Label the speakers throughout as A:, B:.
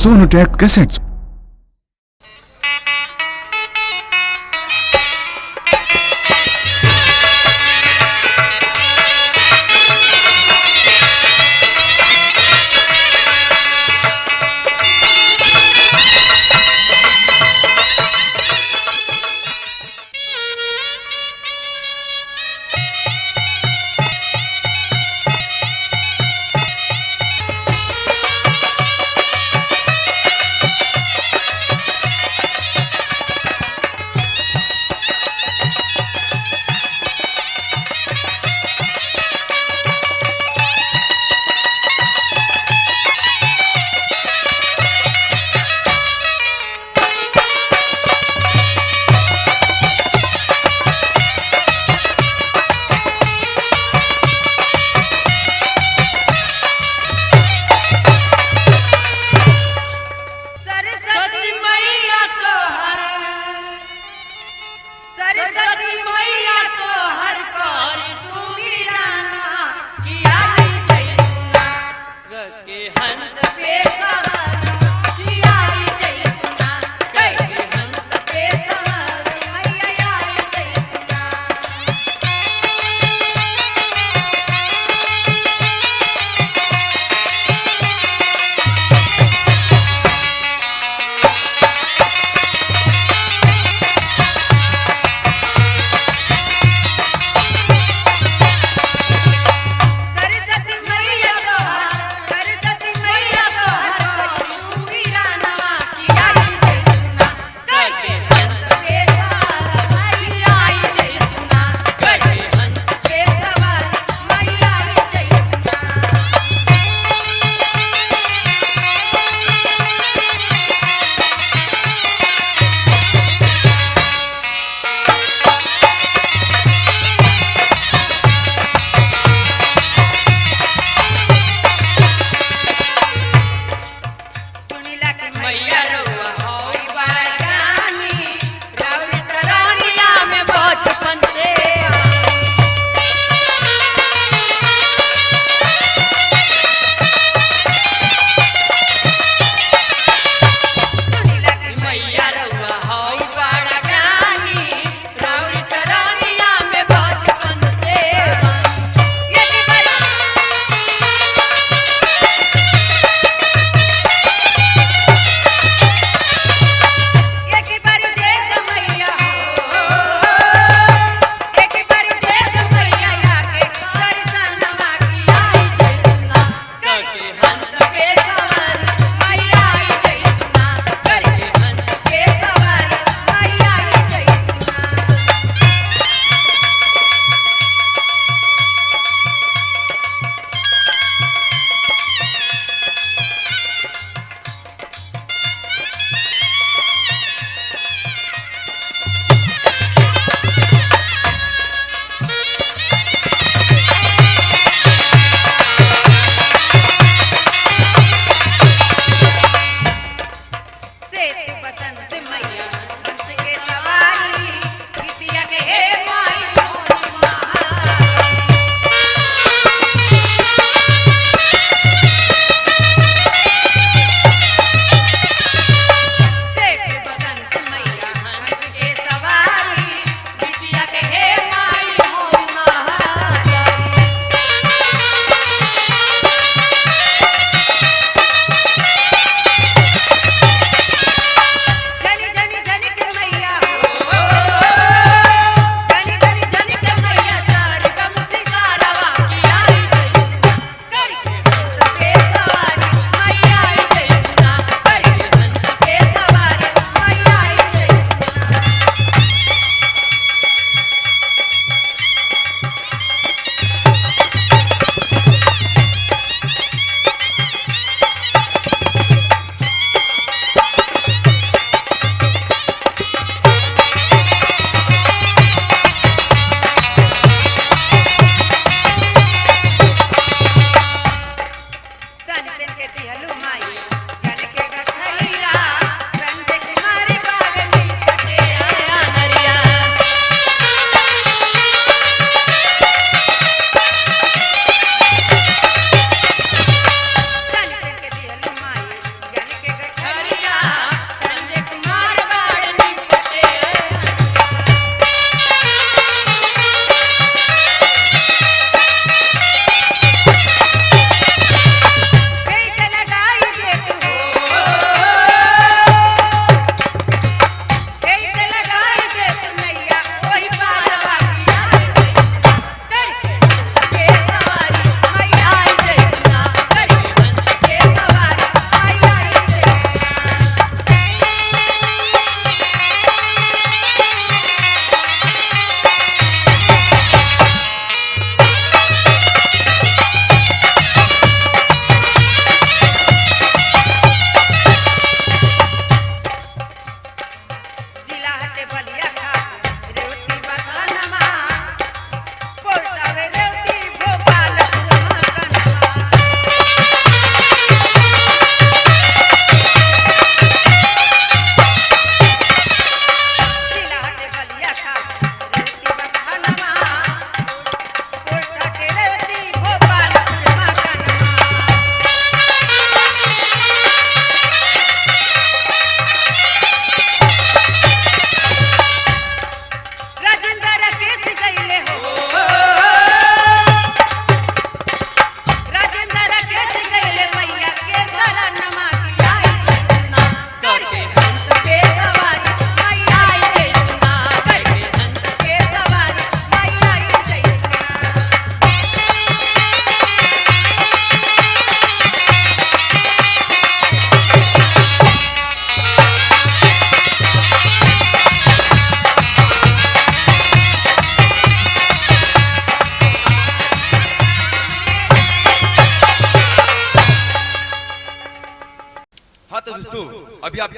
A: Sonotech Cassettes.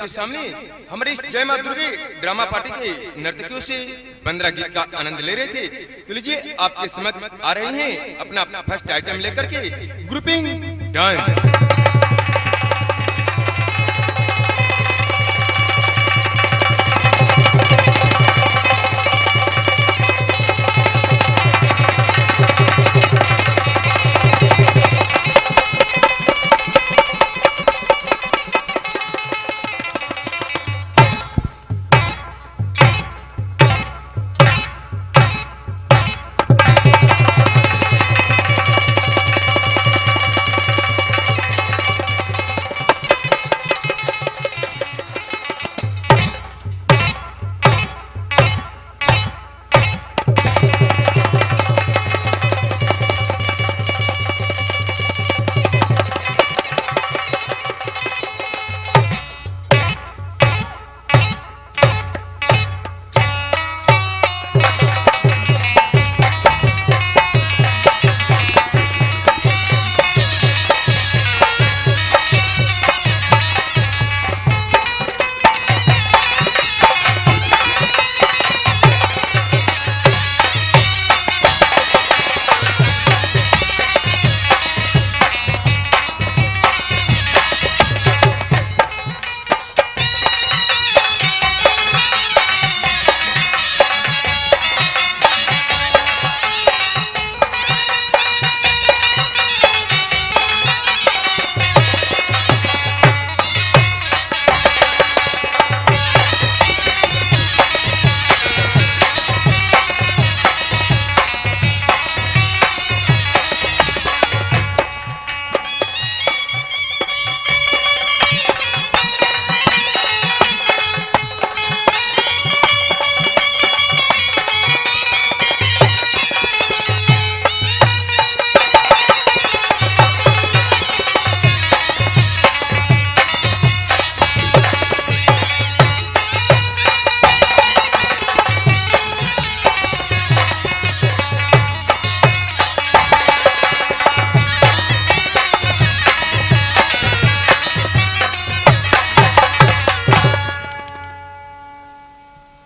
A: आपके सामने हमारे इस जय मां दुर्गे ड्रामा पार्टी के नर्तकियों से बंदरा गीत का आनंद ले रहे थे। तो लीजिए आपके समक्ष आ रहे हैं अपना फर्स्ट आइटम लेकर के ग्रुपिंग डांस।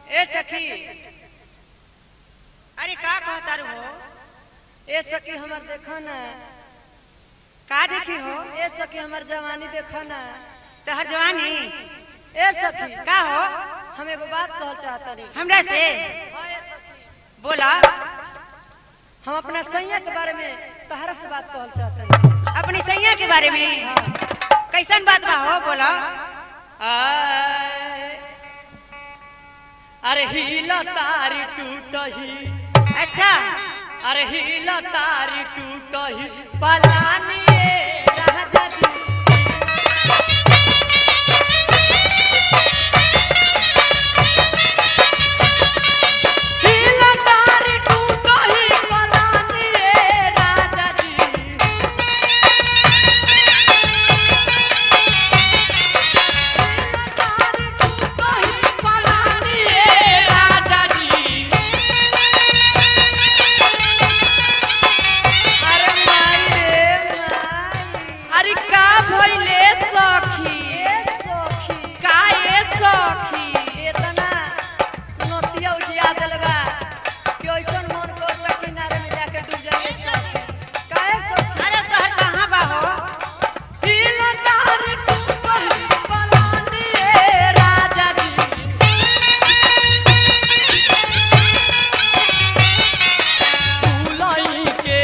B: ए सखी,
C: अरे का कहतारू हो?
B: ए सखी हमर देखो ना।
C: का देखी हो?
B: ए सखी हमर जवानी देखो ना।
C: तोहर जवानी?
B: ए सखी
C: का हो?
B: हम एगो बात कहल चाहतनी।
C: हमरा से?
B: हाँ ए सखी,
C: बोला।
B: हम अपना सैया के बारे में तहरा से बात कहल चाहतनी।
C: अपनी सैया के बारे में?
B: हाँ।
C: कैसन बात बा हो, बोला।
B: आय, अरे हिला तारी टूटही।
C: अच्छा।
B: अरे हिला तारी टूटही पलानी ए राजा जी। हिला तारी टूटही पलानी ए राजा जी। हिला तारी टूटही पलानी ए राजा जी। अरे माई रे माई,
D: अरे का भइले सखी?
B: ए सखी,
D: का ए सखी?
B: इतना नतिया उजिया देल बा कि ऐसन मन करता किनारे में जाके डूब जाए सखी। काहे सखी?
C: अरे तोहर कहाँ बा हो?
D: हिला तारी टूटही पलानी ए राजा जी। फूलई के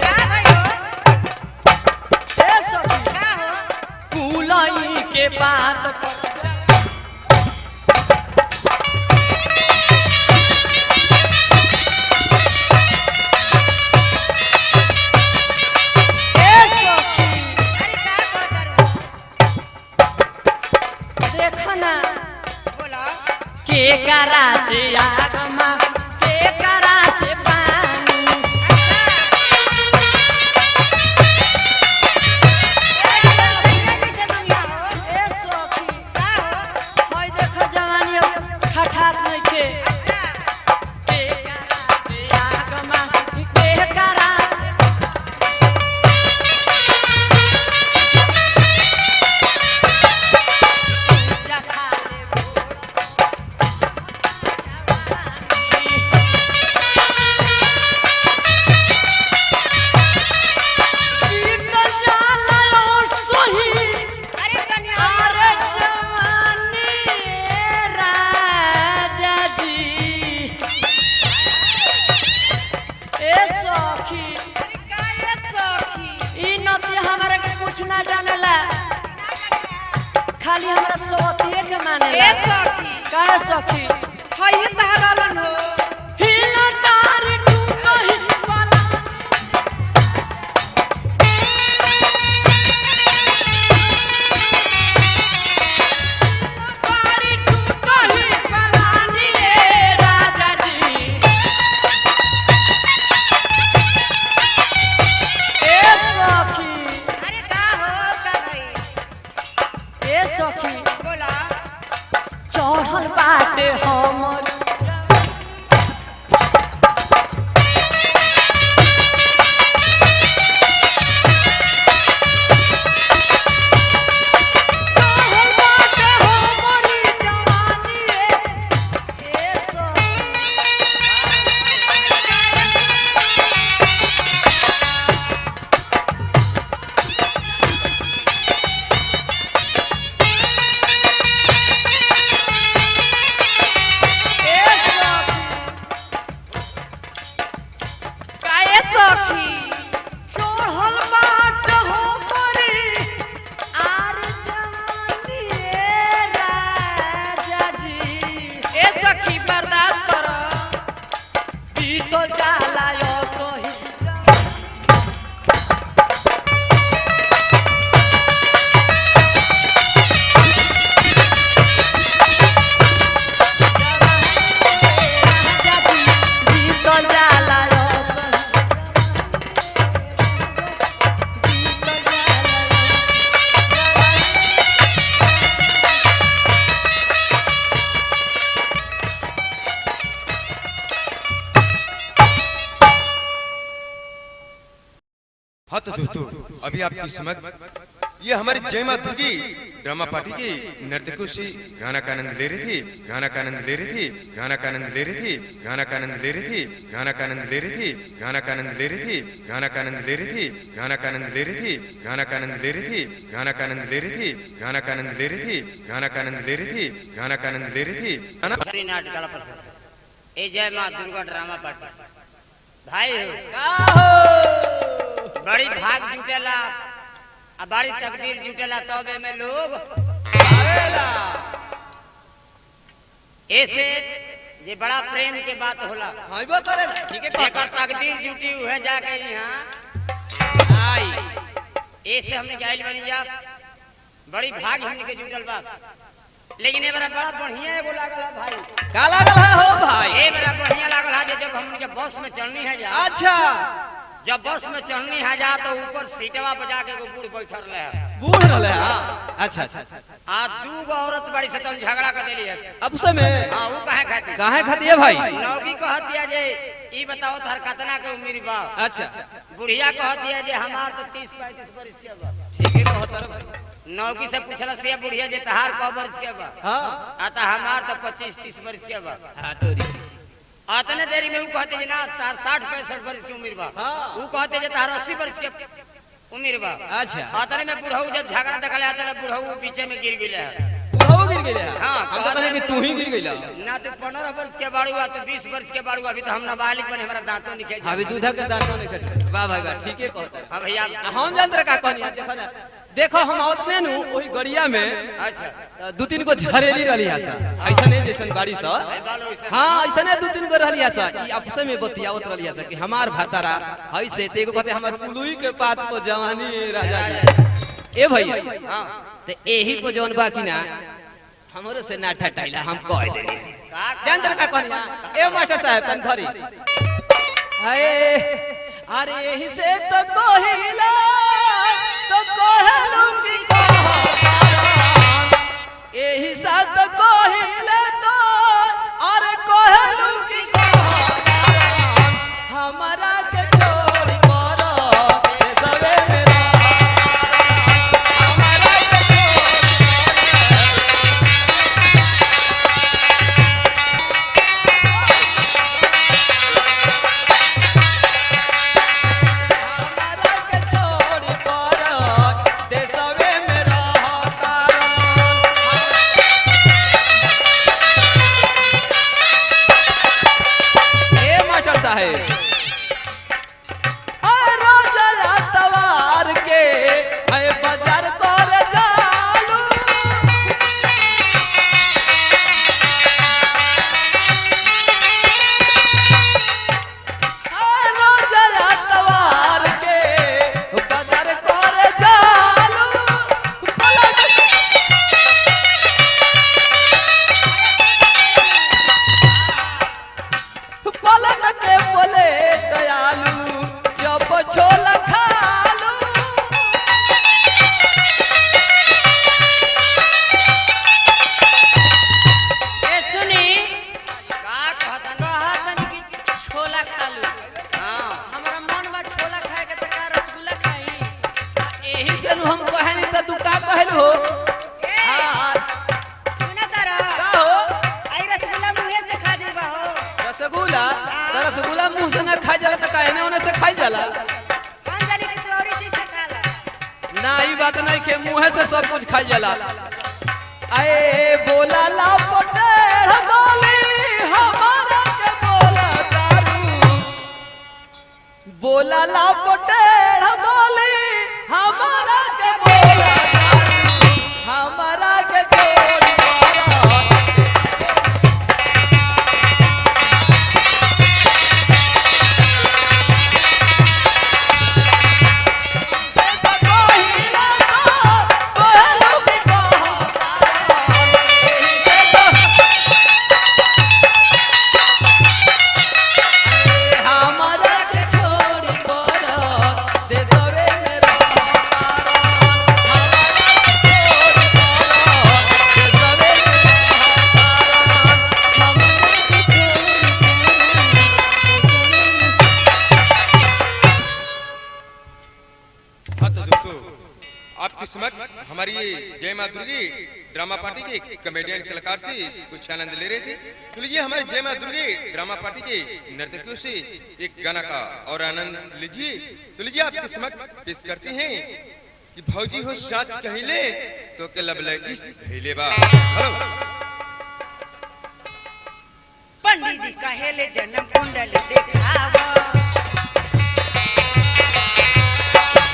C: का भइल हो?
D: ए सखी,
C: का हो?
D: फूलई के बात पर ए सखी,
C: अरे का कहतारू हो?
B: देखो ना।
C: बोला।
D: के करा से आगमा, के करा से पानी।
C: सैया कैसे मंगिया हो?
B: ए सखी,
C: का हो?
B: हई देखो जवानी अब ठठात नइखे।
C: अच्छा।
D: के करा से आगमा, के करा से
B: हमर चढ़ल बाटे हमर जवानी ए सखी। ए सखी।
D: काहे सखी
B: चढ़ल बाट हमरी आर जवानी ए राजा जी।
D: ए सखी बर्दाश्त कर
B: बीतल जाला यो सही राजा जी, बीतल जाला यो सही। बीतल जाला यो
A: हाँ तो दोस्तों, अभी आपकी समझ ये हमारी जय माँ दुर्गी ड्रामा पार्टी की नर्तकियों से गाना का आनंद ले रही थी, गाना का आनंद ले रही थी, गाना का आनंद ले रही थी, गाना का आनंद ले रही थी, गाना का आनंद ले रही थी, गाना का आनंद ले रही थी, गाना का आनंद ले रही थी, गाना का आनंद ले रही थी, गाना का आनंद ले रही थी, गाना का आनंद ले रही थी, गाना का आनंद ले रही थी, गाना का आनंद ले रही थी, गाना का आनंद ले रही थी, गाना
E: श्री नाटकला पसंद ए जय माँ दुर्गा ड्रामा पार्टी भाई हो बड़ी भाग जुटेला आ बड़ी तकदीर जुटेला तब में लोग ऐसे जे बड़ा प्रेम के बात होला
F: हाँ करे ना ठीक है
E: जेकर तकदीर जुटी उहे जाके यहाँ
F: आई
E: ऐसे हमने के आइल बनी जा बड़ी भाग हमने के जुटल बा लेकिन ए बड़ा बड़ा बढ़िया एगो लागल है भाई।
F: का लागल है हो भाई?
E: ए बड़ा बढ़िया लागल है जे जब हमने के बस में चढ़नी है जा।
F: अच्छा।
E: जब बस में चढ़नी है जा तो ऊपर सीटवा पर जाके एगो बूढ़ बैठल रहे।
F: बूढ़ रहले हाँ। अच्छा अच्छा।
E: आ दू गो औरत बड़ी से तुम झगड़ा कर देली है।
F: अब समय
E: हाँ वो काहे खाती?
F: काहे खाती है भाई?
E: नौकी कहतिया जे ई बताओ तार कतना के उम्र बा।
F: अच्छा।
E: बुढ़िया कहतिया जे हमार तो 30 35 बरिस के बा।
F: ठीक है कहत रहो भाई।
E: नौकी से पूछला से बुढ़िया जे तहार क बरिस के बा?
F: हाँ।
E: आ ता हमार तो 25 30 बरिस के बा।
F: हाँ तोरी।
E: अतने देरी में ऊ कहते जे ना तार 60 65 बरिस के उम्र बा।
F: हाँ।
E: ऊ कहते जे तार 80 बरिस के उम्र बा।
F: अच्छा।
E: अतने में बुढ़ऊ जब झगड़ा देखले आता बुढ़ऊ बीचे में गिर गेले है।
F: बुढ़ऊ गिर गेले
E: हाँ,
F: हम तो कहले कि तू ही गिर गेला।
E: ना तू 15 वर्ष के बाड़ू आ तू 20 वर्ष के बाड़ू अभी तो हम नाबालिग बने हमारा दांतों निकल
F: अभी दूधा के दांतों नहीं कटे। वाह भाई वाह ठीक है कहत रहो।
E: हाँ भैया
F: हम जानत रह का कहनी देखो ना देखो हम आवत ने नु ओही गड़िया में।
E: अच्छा।
F: दू तीन गो झरेली रहली है सा ऐसा नहीं जैसन बाड़ी सा।
E: भाई बाल वैसा।
F: हाँ ऐसा नहीं दू तीन गो रहली है सा ई आपस में बतियावत रहली है सा कि हमार भातारा ऐसे ते एगो कहते हमार पुलुई के पात पर जवानी राजा जी। ए भैया
E: हाँ
F: ते एही पर जौन बा कि ना हमरो से ना ठटाइला हम कह देली।
E: का
F: जानत रह का कहनी ए मास्टर साहब तन धरी हाय अरे एही से तो कहिला तो कहलू कि कहताराम एही सा तो कहिला तो अरे कहलू कि कहताराम हमरा के छोड़ पर रे सबे मेरा हमरा के छोड़ हमरा के छोड़ पर देशवे रसगुल्ला मुंह से ना खाई जाला त काहे ओने से खाई जाला?
C: कौन जाने कि तू औरी चीज से खाला।
F: ना ई बात नहीं के मुंह से सब कुछ खाई जाला। अरे बोला ला पटेर बोली हमारा के बोला दारू, बोला ला पटेर बोली हमारा के बोला दारू, हमारा के जोड़ मारा।
A: हाँ तो दोस्तों, आपकी समक्ष हमारी ये जय माँ दुर्गी ड्रामा पार्टी के कॉमेडियन कलाकार से कुछ आनंद ले रहे थे। तो लीजिए हमारे जय माँ दुर्गी ड्रामा पार्टी के नर्तकियों से एक गाना का और आनंद लीजिए। तो लीजिए आपके समक्ष पेश करते हैं कि भौजी हो साच कहिले तो के लबलैटिस भइले बा। हेलो
C: पंडित जी कहेले जन्म कुंडली देखावा,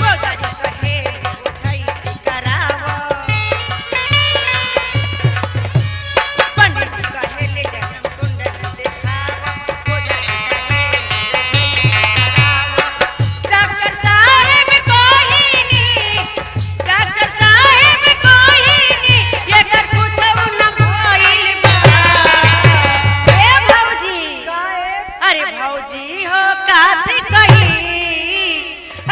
C: भौजाजी कहेले ओझाई करावा। पंडित जी कहेले जन्म कुंडली देखावा, भौजाजी कहेले ओझाई करावा।
D: डॉक्टर साहेब कोहिनी, डॉक्टर साहेब कोहिनी, एकर कुछो न भइल बा।
C: ए भौजी, अरे भौजी हो काथी कही,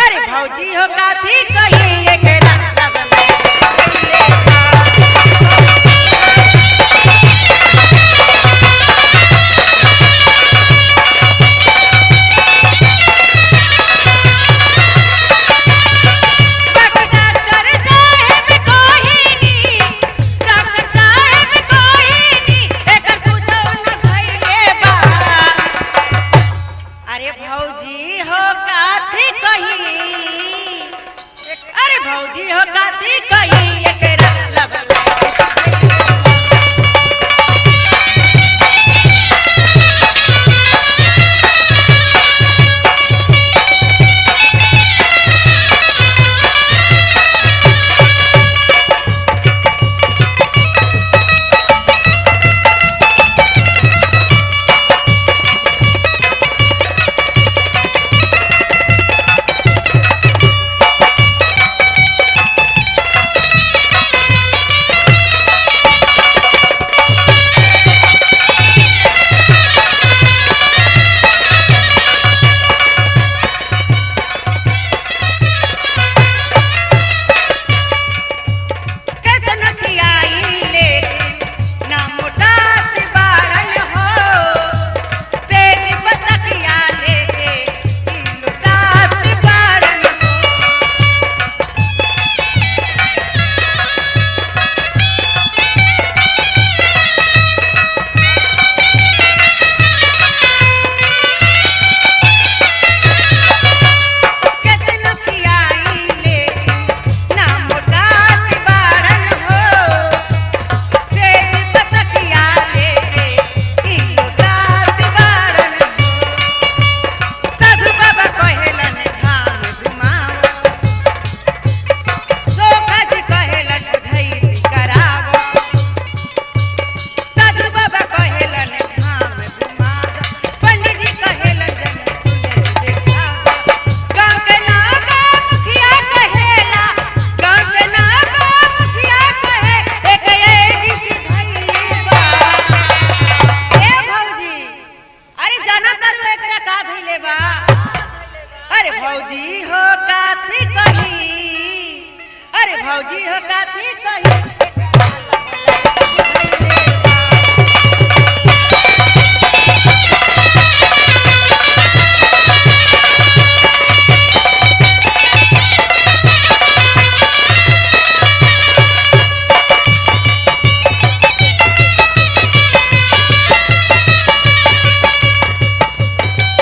C: अरे भौजी हो काथी कही, एकरा लगल भइले बा।
D: डॉक्टर साहेब कोहिनी, डॉक्टर साहेब कोहिनी, एकर कुछो न भइले बा।
C: अरे भौजी हो काथी कही, अरे भौजी हो काथी कही, एकरा लगल भइले बा। केतन खियाई लेकिन ना मोटात बाड़न हो, सेज पतकिया लेके ई लुटात बाड़न हो। केतन खियाई लेकिन ना मोटात बाड़न हो, सेज पतकिया लेके ई लुटात बाड़न हो। साधु बाबा कहेलन धाम घुमाओ, सोखा जी कहेलन ओझैती करावो। साधु बाबा कहेलन धाम घुमा दो, पंडित जी कहेलन जन्म कुंडली देखावो।
D: गाँव के नागा मुखिया कहेला, गाँव के नागा मुखिया कहे, एक एडिस धइले बा।
C: ए भौजी, अरे जाना तारू एकरा का धइले बा? अरे भौजी हो काथी कही, अरे भौजी हो काथी कही, एकरा धइले बा।
D: ए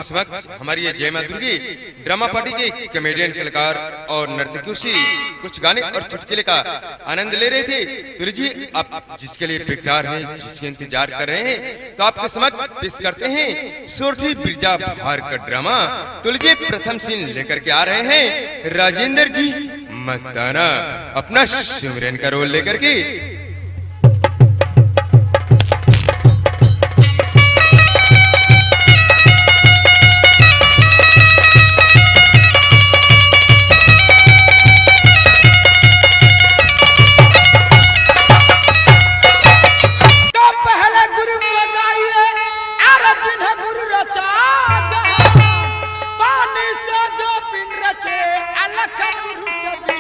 A: समक्ष हमारी ये जय मां दुर्गी ड्रामा पार्टी के कॉमेडियन कलाकार और नर्तकियों से कुछ गाने और चुटकुले का आनंद ले रहे थे। तो लीजिए, आप जिसके लिए बेकरार हैं, जिसके इंतजार कर रहे हैं, तो आपके समक्ष पेश करते हैं सोरठी बिरजा भार का ड्रामा। तो लीजिए, प्रथम सीन लेकर के आ रहे हैं राजेंद्र जी मस्ताना अपना सिमरन का रोल लेकर के।
G: तो पहले गुरु को गाइए और जिन्हें गुरु रचा जहां। पानी से जो पिंड रचे अलख गुरु से भी।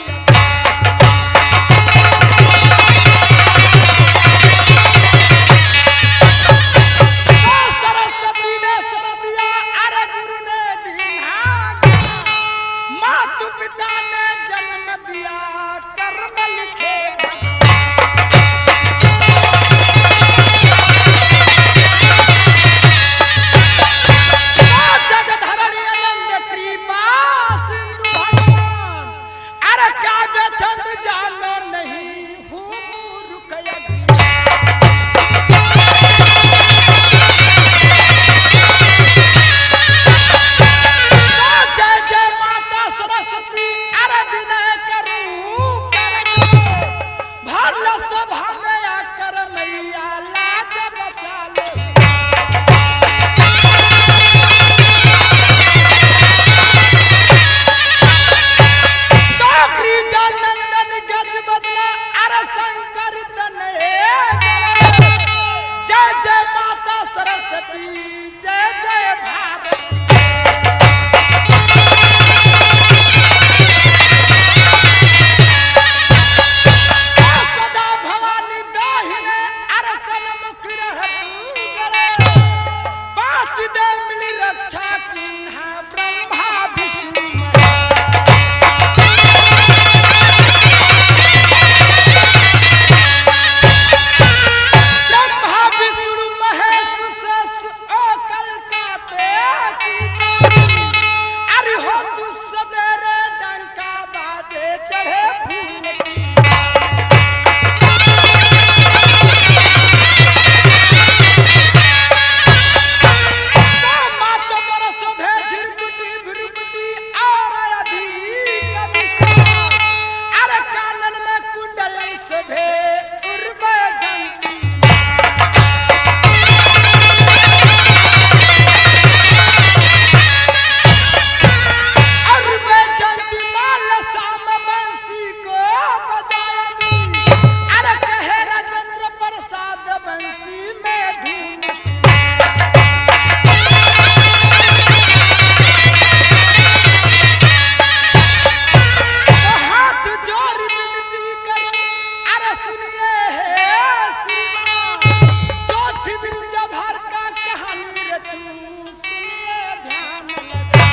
G: तो सरस्वती ने सर दिया अरे गुरु ने दीना, मातु पिता ने जन्म दिया कर्म लिखे। जगधरणी आनंद कृपा सिंधु भगवान, अरे काव्य छंद जानो नहीं हूँ मूर्ख अज्ञान। जय जय माता सरस्वती, अरे विनय करूं कर भर सभा में आकर मैया लाज बचा ले। नंदन गज बदला अरे शंकर तनय, जय जय माता सरस्वती, जय जय भारत। सदा भवानी दाहिने अरे सन्मुख रहतु करे, पांच दे मिली रक्षा किन्हा ब्रह्मा विष्णु। ब्रह्मा विष्णु महेश शश ओ कलकाते की गौरी। अरे हो तू सवेरे डंका बाजे चढ़े फूल की। मात पर शोभे झिरकुटी भ्रुकुटी और अधिक विशाल। अरे कानन में कुंडल शोभे उर्व जंती। अरब जंती माल साम बंसी को बजाया दी। अरे कहे राजेंद्र प्रसाद बंसी में धूम। हाथ जोड़ विनती करूं, अरे सुनिए हे श्रीमान, सोठ बिरजा भर का कहानी रचूं, सुनिए ध्यान लगा।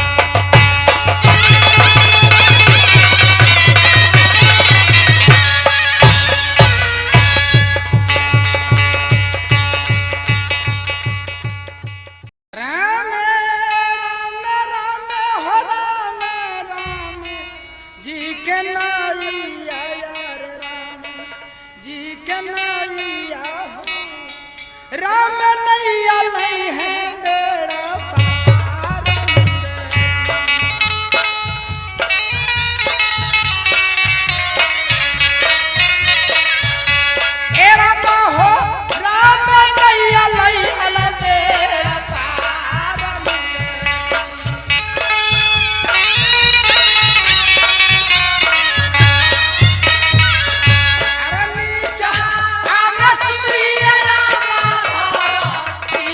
G: राम राम राम हो राम राम जी के नाइया यार राम जी के नाइया हो राम नैया लई है बेड़ा पार। ए राम हो राम नैया लई अल बेड़ा पार। अरे नीचा आम सुंदरी रामा भरती।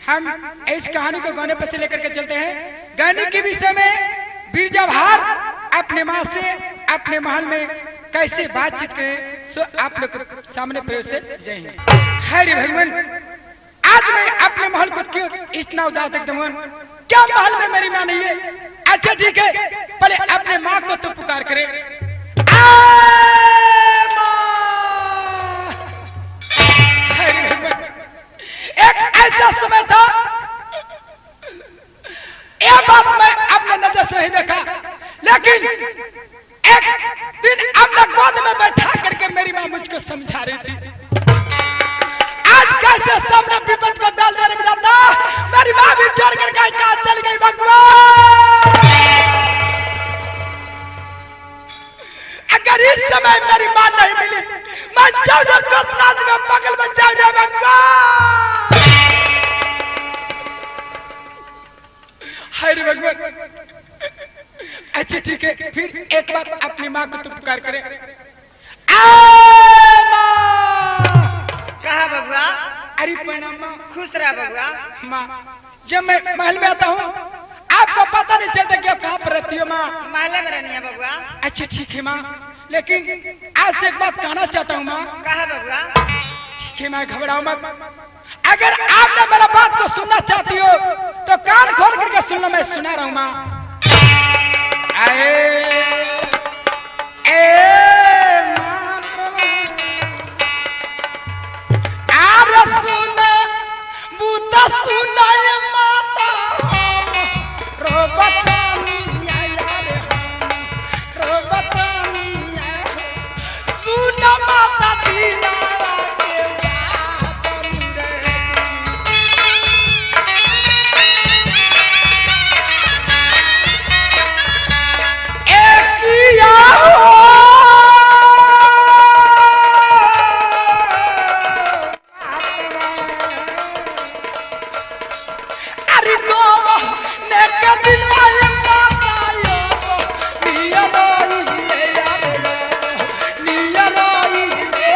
G: हम इस कहानी को गाने पर से लेकर के चलते हैं। गाने के विषय में बिरजा भार अपने माँ से अपने महल में कैसे बातचीत करें, सो आप लोग के सामने प्रयोग से जय हिंद। हरे भगवान, आज मैं अपने महल को क्यों इतना उदास देखता हूँ? क्या महल में मेरी माँ नहीं है? अच्छा ठीक है, पहले अपने माँ को तो पुकार करे। आ माँ! हरे भगवान, एक ऐसा समय था, ये बात मैं अपने नजर से नहीं देखा, लेकिन एक दिन अपने गोद में बैठा करके मेरी माँ मुझको समझा रही थी। आज कैसे सामने विपद को डाल दे रहे दादा, मेरी माँ भी छोड़ कर गई, कहाँ चली गई भगवान? अगर इस समय मेरी माँ नहीं मिली, मैं 14 कोस राज में पागल बन जाऊंगा भगवान। हाय रे भगवान। अच्छा ठीक है, फिर एक बार अपनी माँ को तो पुकार करे। आ माँ!
C: कहा बबुआ?
G: अरे प्रणाम माँ।
C: खुश रहा बबुआ।
G: माँ, जब मैं महल में आता हूँ आपको पता नहीं चलता कि आप कहाँ पर रहती हो माँ।
C: महले में रहनी है बबुआ।
G: अच्छा ठीक है माँ, लेकिन आज से एक बात कहना चाहता हूँ माँ।
C: कहा बबुआ?
G: ठीक है माँ, घबराओ मत। अगर आपने मेरा बात को सुनना चाहती हो तो कान खोल करके सुन लो, मैं सुना रहा हूँ माँ। आए ए आर सुन बूता सुनाए माता रो बचानिया यार रो बचानिया सुन माता दिलावा के बात रे। एकिया हो अरे गोवा ने कदिन वाले माता यो निया रोई ले यार निया रोई ले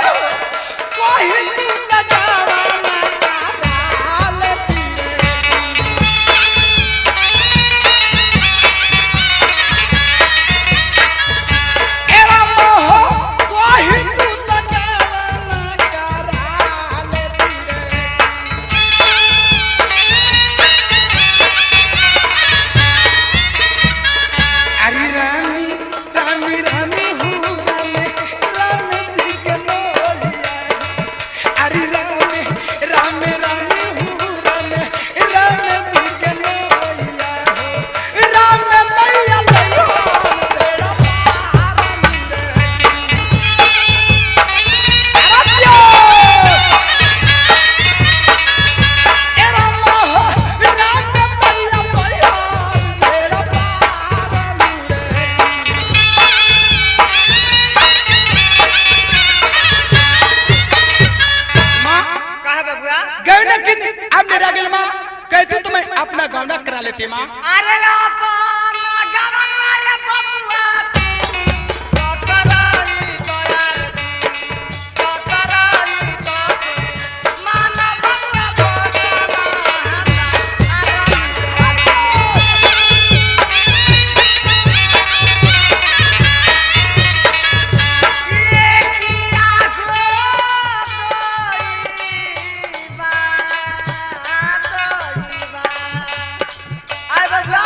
G: कोई तू न जावा ना काल पीरे। एरा मोह कोई तू न जावा ना काल पीरे। अरे रामी रामी रामी हूँ रामे राम जी के लोलिया। अरे रामे रामे रामी हूँ रामे राम जी के लोलिया हो। राम मैया लयो बेड़ा पार रे। अरे
C: कहा बबुआ?
G: कहती तो मैं अपना गौना करा लेती माँ।
C: अरे अपन गवन वाले बबुआ ककराई दयार ककराई तो मानो बबुआ बचना हमरा ये किया गो दोईबा दोईबा। आय बबुआ।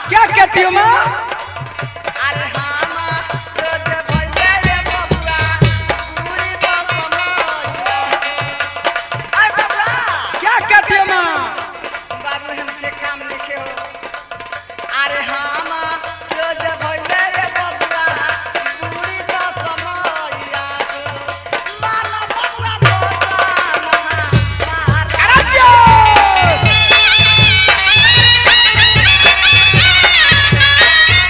G: क्या कहती हो माँ?
C: अरे हामा रोज भइले रे बबुआ पूरी बसमैया। आय बबुआ।
G: क्या कहती हो माँ?
C: बाबू हमसे काम लिखे हो। अरे हामा रोज भइले रे बबुआ पूरी बसमैया। मानो बबुआ बचना
G: अरे जियो!
C: अरे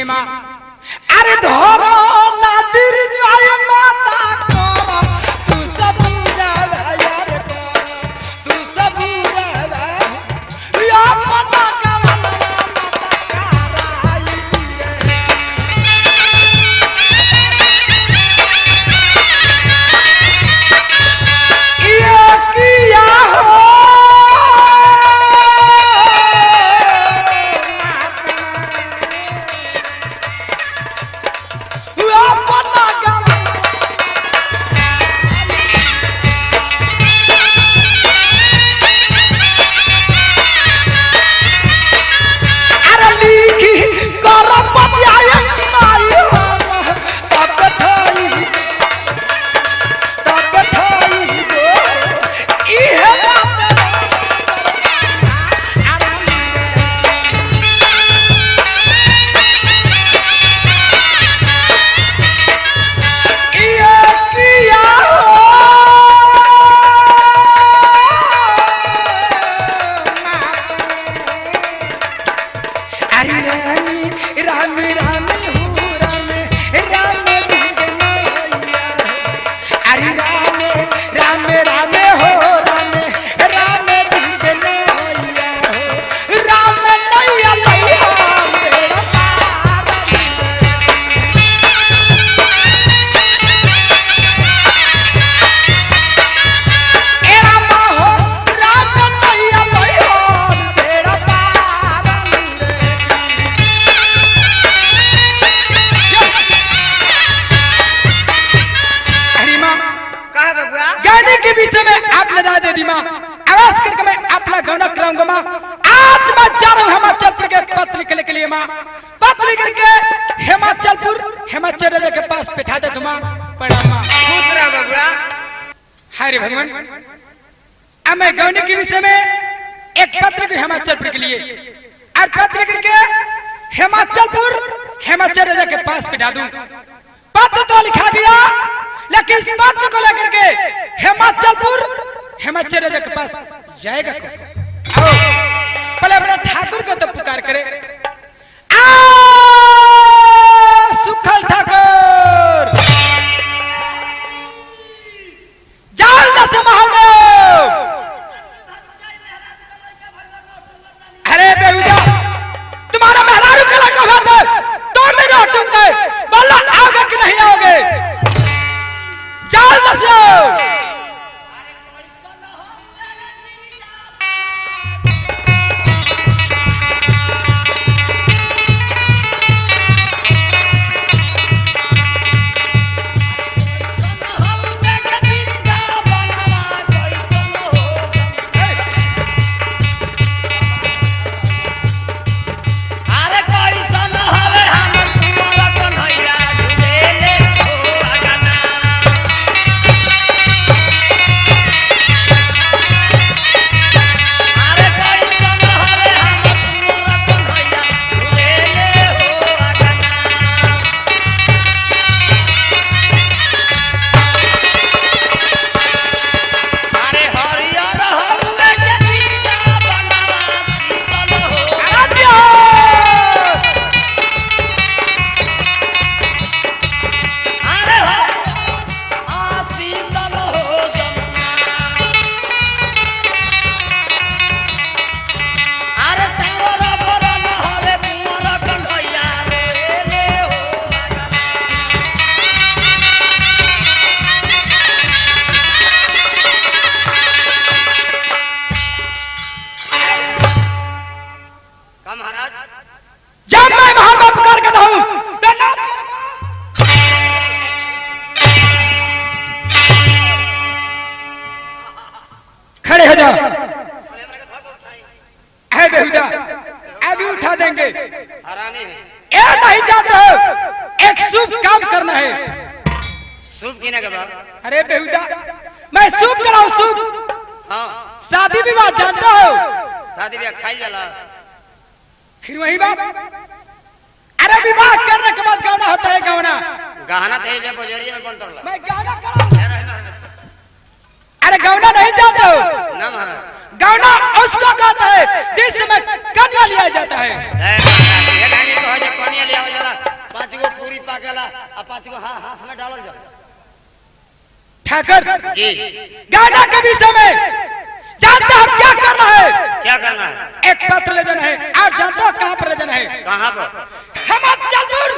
G: माँ, अरे धरो नादिर जय माता कर, तू सब यार कर, तू सब या पता कवन माता कराई रे। ये किया हो अपना गवन अरे लिखी कर पतियाय माई हो तब ठाई, तब ठाई दो इहे बात। ये किया हो अरे रानी राम राम हो राम राम दुर्गनैया, अरे राम राम राम हो राम राम दुर्गनैया हो राम नैया नैया मेरा पार। ए राम हो राम नैया नैया मेरा पार। अरे माँ,
E: कहा बबुआ?
G: गाने के विषय में आप लदा दे दी माँ, आवाज करके मैं अपना गाना कराऊंगा माँ। आज मैं जा रहा हूँ हिमाचलपुर के पत्र लिखने के लिए माँ, पत्र लिख करके हिमाचलपुर हिमाचल राजा के पास बैठा दे तुम माँ। प्रणाम माँ।
E: खुश रह बबुआ।
G: हाय रे भगवान, अब मैं गाने के विषय में एक पत्र को हिमाचलपुर के लिए और पत्र करके हिमाचलपुर हिमाचल राजा के पास बैठा दूं। पत्र तो लिखा दिया, लेकिन इस पत्र को लेकर के हिमाचलपुर हिमाचल राजा के पास जाएगा कौन? आओ पहले अपना ठाकुर को तो पुकार करे। आ सुखल ठाकुर जाल दस महल में। अरे बेहुदा, तुम्हारा मेहरारू चला का बात है, तो मेरे अटक गए, बोला आओगे कि नहीं आओगे? जाल दस।
E: अरे कैसन हवे हमर कुंवर कन्हैया झूलेले हो अगना। अरे कैसन हवे हमर कुंवर कन्हैया झूलेले हो अगना। अरे हरियर हउवे के वृंदावनवा शीतल हो। अरे हो आ शीतल हो जमुना। अरे सावर बरन हवे कुंवर कन्हैया रे ले हो अगना। का महाराज?
G: जब मैं वहां पर पुकार करता हूं तो नाच खड़े हो जाओ। ऐ बेहुदा, अभी उठा देंगे।
E: हरामी है।
G: ए नहीं चाहते हो, एक शुभ काम करना है।
E: सूप गिने के बाद?
G: अरे बेहुदा, मैं शुभ कराऊं शुभ।
E: हाँ।
G: शादी विवाह जानता हो?
E: शादी ब्याह खाई जाला।
G: फिर वही बात। अरे विवाह करने के बाद गाना होता है गाना।
E: गहना तो जे बजरिया में बंद करला।
G: मैं गाना कराऊं। अरे गौना नहीं जानते हो?
E: ना महाराज।
G: गौना उसको कहते हैं जिस समय कन्या लिया जाता है?
E: ए महाराज, ये कहानी कहो जे कनिया ले आवल जाला, 5 गो पूरी पाकेला आ 5 गो हाथ में डालल जाला।
G: ठाकर
E: जी।
G: गाना के विषय में जानते हो क्या करना है?
E: क्या करना है?
G: एक पत्र ले जाना है और जानते हो कहाँ पर ले जाना है?
E: कहाँ पर?
G: हिमाचलपुर,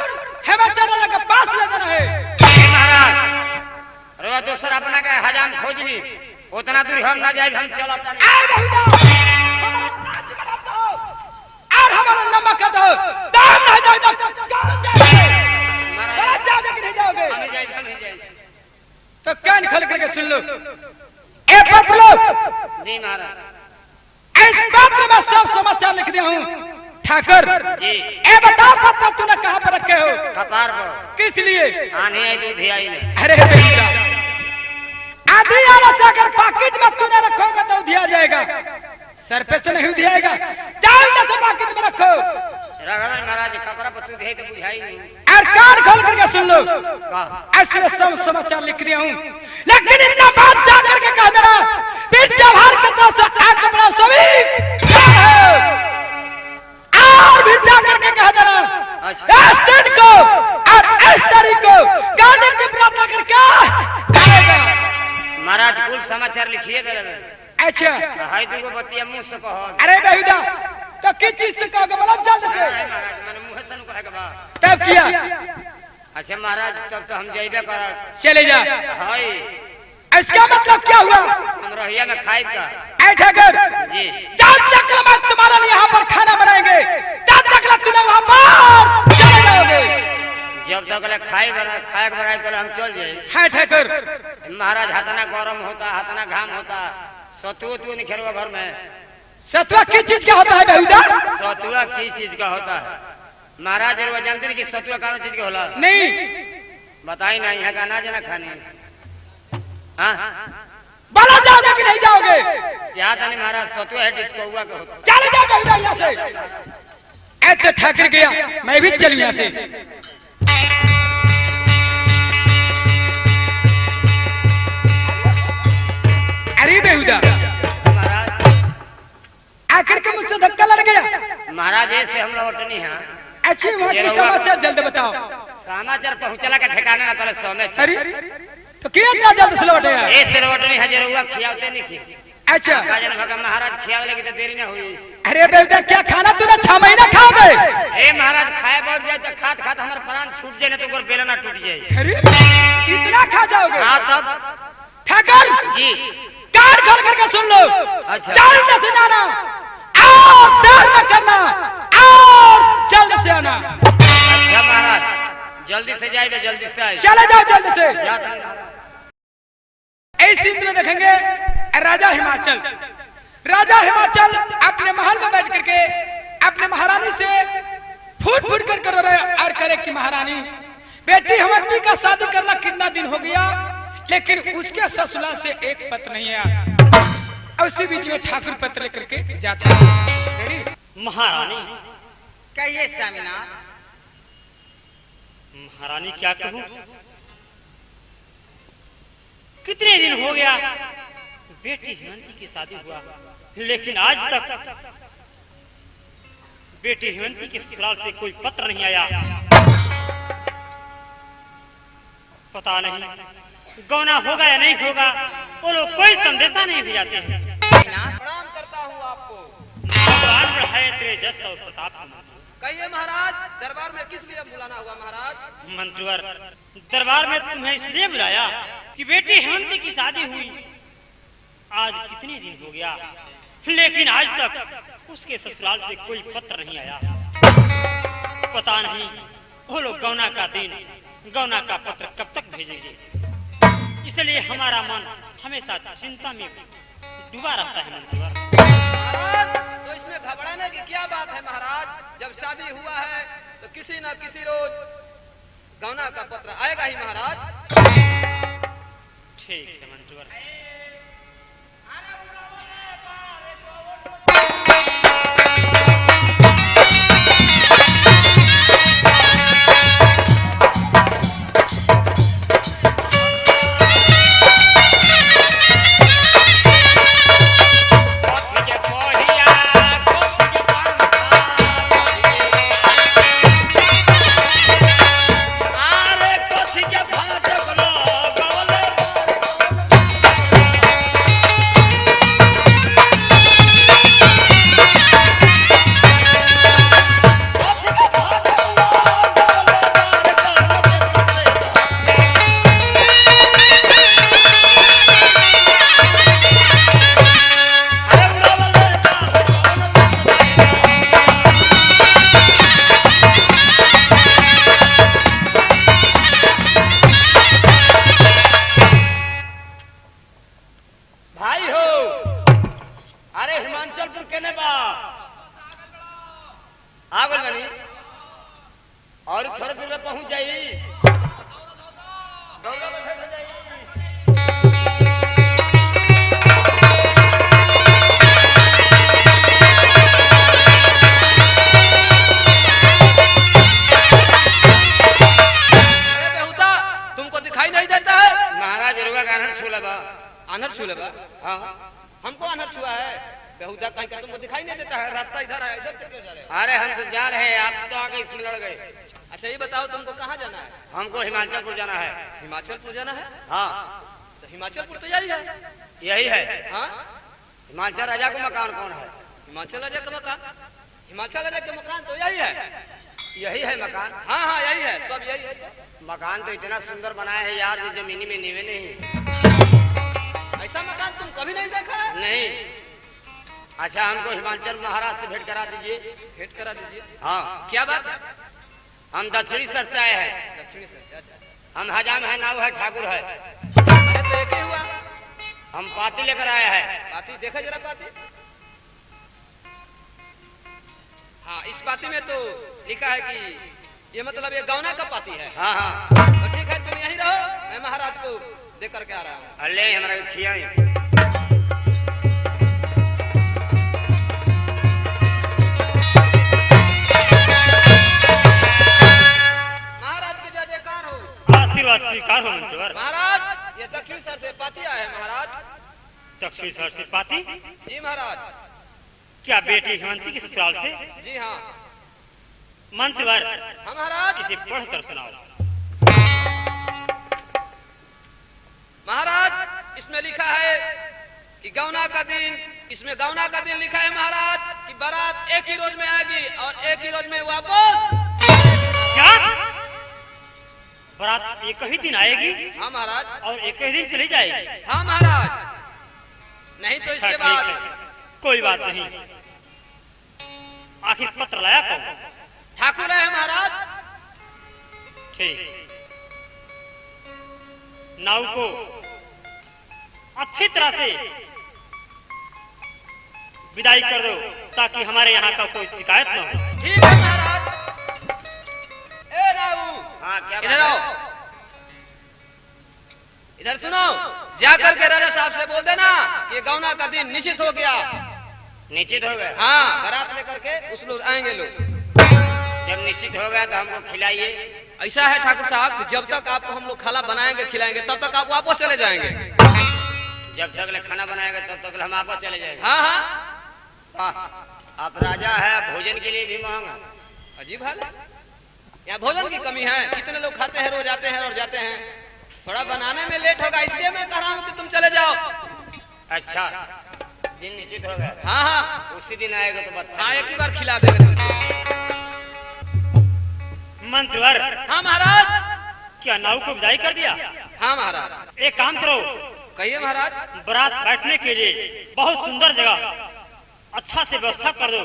G: हिमाचल वाला के पास ले जाना है।
E: ए महाराज, रोआ दोसर अपना के हजाम खोज ली, उतना दूर हम ना जाए, हम चलब।
G: आए बहुदा, हमारा राज बनाता हो और हमारा नमक खाता हो, दाम नहीं जाओगे तो कहाँ जाओगे? कहाँ जाओगे कि नहीं जाओगे?
E: हम ही जाए, हम ही जाए।
G: तो कान खोल करके सुन लो, ए पत्र लो।
E: जी महाराज।
G: इस पत्र में सब समाचार लिख दिया हूँ ठाकर।
E: जी।
G: ए बताओ पत्र तूने कहाँ पर रखे हो?
E: कपार पर।
G: किस लिए?
E: आने आई दूध आई नहीं।
G: अरे बेटा, आधी आना से अगर पॉकेट में तूने रखोगे तो दिया जाएगा, सर पे से नहीं दियाएगा। जाओ से पॉकेट में रखो।
E: रघुवर महाराज, कपड़ा पर दूध है तो बुझाई नहीं।
G: और कान खोल करके सुन लो,
E: का
G: ऐसे सब समाचार लिख दिया हूँ, लेकिन इतना बात जा करके कह देना फिर जवाहर के तरफ से आग कपड़ा सभी और भी जा करके कह देना
E: अच्छा।
G: इस दिन को और इस तारीख को गाने की प्रार्थना कर क्या करेगा।
E: महाराज कुल समाचार लिखिए दे रहे।
G: अच्छा
E: हाय दूगो बतिया मुंह से कहो।
G: अरे बेहुदा, तो किस चीज से कहोगे बोलो जल्द से।
E: महाराज मैंने मुंह से न कहे के बा।
G: तब किया।
E: अच्छा महाराज, तब तो हम जइबे करब।
G: चले जा।
E: हाय,
G: इसका मतलब क्या हुआ?
E: हम रहिया में खाइब का।
G: ऐ ठाकुर
E: जी।
G: जब तक मैं तुम्हारे लिए यहाँ पर खाना बनाएंगे तब तक तुम वहाँ पर चले जाओगे।
E: जब तक ले खाए बना खाए के बनाए तो हम चल जाए।
G: हाँ ठाकुर।
E: महाराज हतना गरम होता, हतना घाम होता, सतुआ तू नहीं खेलवा घर में।
G: सतुआ किस चीज का होता है बेहुदा?
E: सतुआ किस चीज का होता है महाराज? रुआ जानते नहीं कि सतुआ कौन चीज का होला?
G: नहीं
E: बताई नहीं, यहाँ का अनाज ना खाने। हाँ
G: बोला जाओगे कि नहीं जाओगे?
E: चाहता नहीं महाराज, सतुआ है डिस्कौआ के होता।
G: चले जाओ बेहुदा यहाँ से। ऐ तो ठाकुर गया, मैं भी चलूं यहाँ से। अरे बेहुदा,
E: महाराज
G: आखिर के मुझसे धक्का लड़ गया।
E: महाराज ऐसे हम लौटनी है।
G: अच्छी वहाँ की समाचार जल्द बताओ।
E: समाचार पहुँचला का ठिकाना ना तले समय।
G: अरे तो क्यों इतना जल्द से लौटे हैं?
E: ऐसे लौटनी है जरूर खियावते नहीं खी।
G: अच्छा
E: काजन भगा महाराज खियावले की तो देरी ना हुई।
G: अरे बेहुदा, क्या खाना तूने 6 महीना खाओगे?
E: ए महाराज खाए बैठ जाए तो खात खात हमारे प्राण छूट जाए ना तो गोर बेलना टूट जाए।
G: अरे इतना खा जाओगे?
E: हाँ तब।
G: ठाकुर
E: जी।
G: कान खोल करके सुन लो।
E: अच्छा।
G: जल्द से जाना और देर न करना और जल्द से आना।
E: अच्छा महाराज, जल्दी से जाइए, जल्दी से आइए।
G: चले जाओ जल्द से।
E: जाता हूँ महाराज।
G: इस सीन में देखेंगे राजा हिमाचल। राजा हिमाचल अपने महल में बैठ करके अपने महारानी से फूट फूट कर कर रहे और करे कि महारानी बेटी हेमंती का शादी करना कितना दिन हो गया, लेकिन उसके ससुराल से एक पत्र नहीं आया। और उसी बीच में ठाकुर पत्र लेकर के जाता है। रेडी?
H: महारानी
C: कहिए स्वामीनाथ।
H: महारानी क्या कहूँ, कितने दिन हो गया बेटी हेमंती की शादी हुआ, लेकिन आज तक बेटी हेमंती के ससुराल से कोई पत्र नहीं आया। पता नहीं गौना होगा या नहीं होगा, वो लोग कोई संदेशा नहीं भेजाते हैं।
A: प्रणाम करता हूँ आपको।
H: भगवान बढ़ाए तेरे जस और प्रताप को।
A: कहिए महाराज, दरबार में किस लिए बुलाना हुआ महाराज?
H: मंत्रीवर, दरबार में तुम्हें इसलिए बुलाया कि बेटी हेमंती की शादी हुई आज कितने दिन हो गया, लेकिन आज तक उसके ससुराल से कोई पत्र नहीं आया। पता नहीं वो लोग गौना का दिन, गौना का पत्र कब तक भेजेंगे। इसलिए हमारा मन हमेशा चिंता में डूबा रहता है मंत्रीवर।
A: महाराज तो इसमें घबराने की क्या बात है महाराज, जब शादी हुआ है तो किसी न किसी रोज गौना का पत्र आएगा ही महाराज।
H: ठीक है मंत्रीवर।
E: कथी के पहिया, कथी के पंखा,
I: बा।
A: आनर छू लेबा?
I: हाँ।
A: हमको आनर छुआ है? बेहुदा कहीं का, तुमको दिखाई नहीं देता है? रास्ता इधर है, इधर से क्यों जा रहे हो?
I: अरे हम तो जा रहे हैं, आप तो आगे इसमें लड़ गए।
A: अच्छा ये बताओ तुमको कहाँ जाना है?
I: हमको हिमाचलपुर जाना है।
A: हिमाचलपुर जाना है?
I: हाँ।
A: तो हिमाचलपुर तो यही है।
I: यही है।
A: हाँ।
I: हिमाचल राजा का मकान कौन है?
A: हिमाचल राजा का मकान? हिमाचल राजा का मकान तो यही है।
I: यही है मकान?
A: हाँ हाँ यही है, सब यही है।
I: मकान तो इतना सुंदर बनाया है यार, जो जमीनी में नीवे नहीं।
A: ऐसा मकान तुम कभी नहीं देखा है?
I: नहीं। अच्छा हमको हिमाचल महाराज से भेंट करा दीजिए।
A: भेंट करा दीजिए?
I: हाँ।
A: क्या बात है?
I: हम दक्षिणी सर से आए हैं।
A: दक्षिणी सर से, अच्छा।
I: हम हजाम है, नाव है, ठाकुर है।
A: अरे तो एक ही हुआ।
I: हम पाती लेकर आए हैं।
A: पाती देखा जरा, पाती। हाँ इस पाती में तो लिखा है कि ये मतलब ये गौना का पाती है।
I: हाँ हाँ।
A: तो ठीक है तुम यहीं रहो, मैं महाराज को दे करके आ रहा हूँ।
I: अरे हमारा खियाई।
A: महाराज की जय जयकार हो।
H: आशीर्वाद स्वीकार हो मंत्रवर।
A: महाराज ये दक्षिण सर से पाती आए हैं महाराज।
H: दक्षिण सर से पाती?
A: जी महाराज।
H: क्या बेटी हेमंती के ससुराल से?
A: जी हाँ।
H: मंत्रवर।
A: हाँ महाराज।
H: इसे पढ़ कर सुनाओ।
A: महाराज इसमें लिखा है कि गौना का दिन, इसमें गौना का दिन लिखा है महाराज कि बारात एक ही रोज में आएगी और एक ही रोज में वापस।
H: क्या बारात एक ही दिन आएगी?
A: हाँ महाराज।
H: और एक ही दिन चली जाएगी?
A: हाँ महाराज। नहीं तो इसके बाद
H: कोई बात नहीं। आखिर पत्र लाया कौन?
A: ठाकुर है महाराज।
H: ठीक। नाव को अच्छी तरह से विदाई कर दो ताकि हमारे यहाँ का कोई शिकायत न हो।
A: ठीक है महाराज। ए नाऊ।
I: हाँ क्या?
A: इधर आओ, इधर सुनो। जाकर के राजा साहब से बोल देना कि गौना का दिन निश्चित हो गया।
I: निश्चित हो गया?
A: हाँ, बारात लेकर के उस लोग आएंगे लोग।
I: जब निश्चित हो गया तो हमको खिलाइए।
A: ऐसा है ठाकुर साहब कि जब तक आपको हम लोग खाना बनाएंगे खिलाएंगे तब तक आप वापस चले जाएंगे।
I: जब तक ले खाना बनाएंगे तब तक हम वापस चले जाएंगे।
A: हाँ हाँ।
I: आप राजा है, भोजन के लिए भी महंग है।
A: अजीब हाल है, यहाँ भोजन की कमी है। कितने लोग खाते हैं, रोज आते हैं और जाते हैं। थोड़ा बनाने में लेट होगा इसलिए मैं कह रहा हूँ कि तुम चले जाओ।
I: अच्छा दिन निश्चित हो गया?
A: हाँ हाँ।
I: उसी दिन आएगा तो बता।
A: हाँ एक ही बार खिला देंगे तुमको।
H: मंत्रवर।
A: हाँ महाराज।
H: क्या नाव को विदाई कर दिया?
A: हाँ महाराज।
H: एक काम करो।
A: कहिए महाराज।
H: बारात बैठने के लिए बहुत सुंदर जगह अच्छा से व्यवस्था कर दो,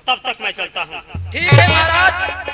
H: तब तक मैं चलता हूँ।
A: ठीक है महाराज।